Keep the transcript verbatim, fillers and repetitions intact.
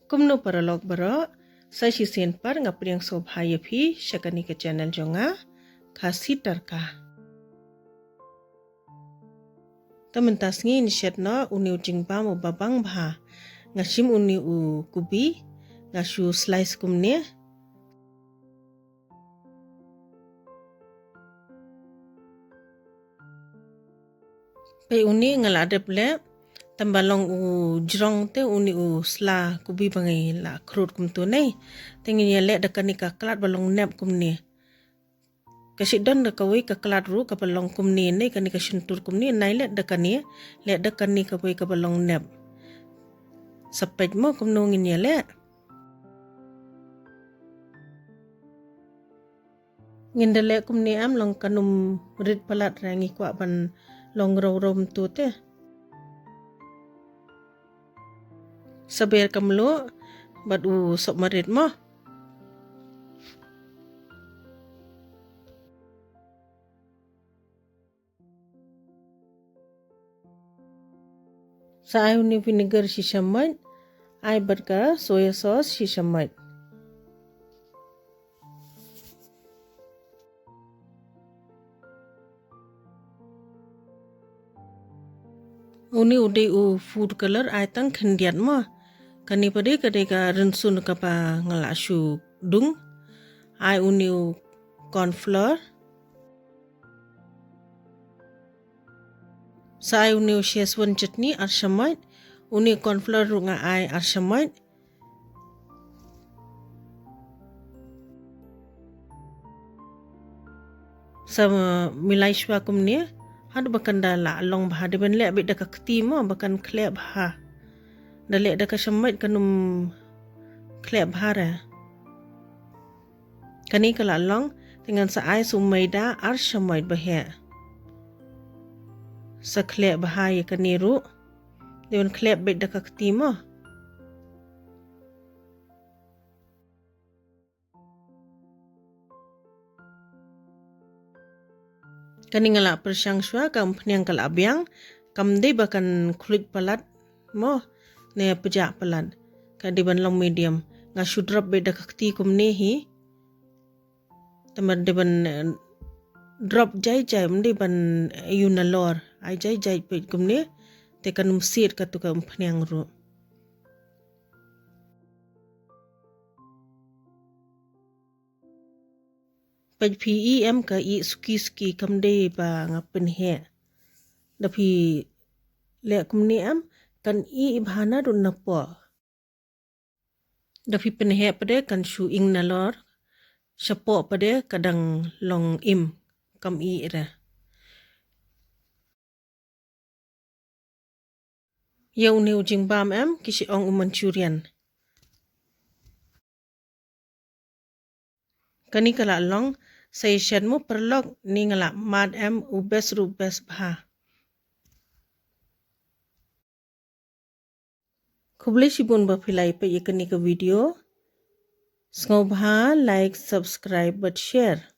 Kumno paralok baroh, sa shisien pat nga pdiang sngewbha ïa phi sha kane ka channel jong nga, Khasi Tadka. Te mynta sngi ngin shet noh une u jingbam uba bang bha. Nga shim une u kubi, nga shu slice kumne. Peit une nga la dep leh, tang ba long u jrong te une u sla kubi ba ngi la khrud kumto ne. Te ngin ïa leh da kane ka khlad ba long nep kumne. Ka shu don da kawei ka khlad ruh kaba long kumne ne, kane ka shyntur kumne, nai leh da kane, leh da kane kawei kaba long nep. Sa peit mo kumno ngin ïa leh. Ngin da leh kumne em, long kan ym rit palat re, ngi kwah ban long rew rew mynta te. Sa ber ka mluh bad u sop marit mo. Sa ai une vinegar shi shamoit, ai bad ka soya sauce shi shamoit. Une u dei u food color, ai tang khyndiat mo. Kane pat dei ka dei ka rynsun kaba nga la shu dung. Ai une u corn flour. Sa ai une u Szechuan chutney ar shamoit, une u corn flour ruh nga ai ar shamoit. Sa milai shuwa kumne, haduh ba kan da la long bha, dei ban leh beit da ka kti mo, ba kan khleh bha. Da leh da ka shamoit kan ym khleh bha re. Kane ka la long, te ngan sa ai sa u maida ar shamoit ba heh. Sa khleh bha ïa kane ruh. Dei ban khleh beit da ka kti mo. Kane nga la pyrshang shuwa, ka umphniang ka la biang, kam dei ba kan khluit palat mo, ne pjah palat. Ka dei ban long medium. Nga shu drop beit da ka kti kumne hi. Te ma dei ban, eh, drop jai jai, ym dei ban ïoh nalor. Ai jai jai peit kumne, te kan ym siat katu ka umphniang ruh. Peit phi i em ka i suki suki kam dei ba nga pynheh. Da phi leh kumne em kan i bha naduh napoh. Da phi pynheh pat de kan shu ing nalor. Shapoh pat de ka dang long im kam i re. Ïa une u jingbam em ki shi ong u Manchurian. Kane ka la long, sa ïa shet mo paralok, ne nga la mad em u best ruh best bha. Khublei shibun ba phi la ïa peit ïa kane ka video. Sngewbha like, subscribe bad share.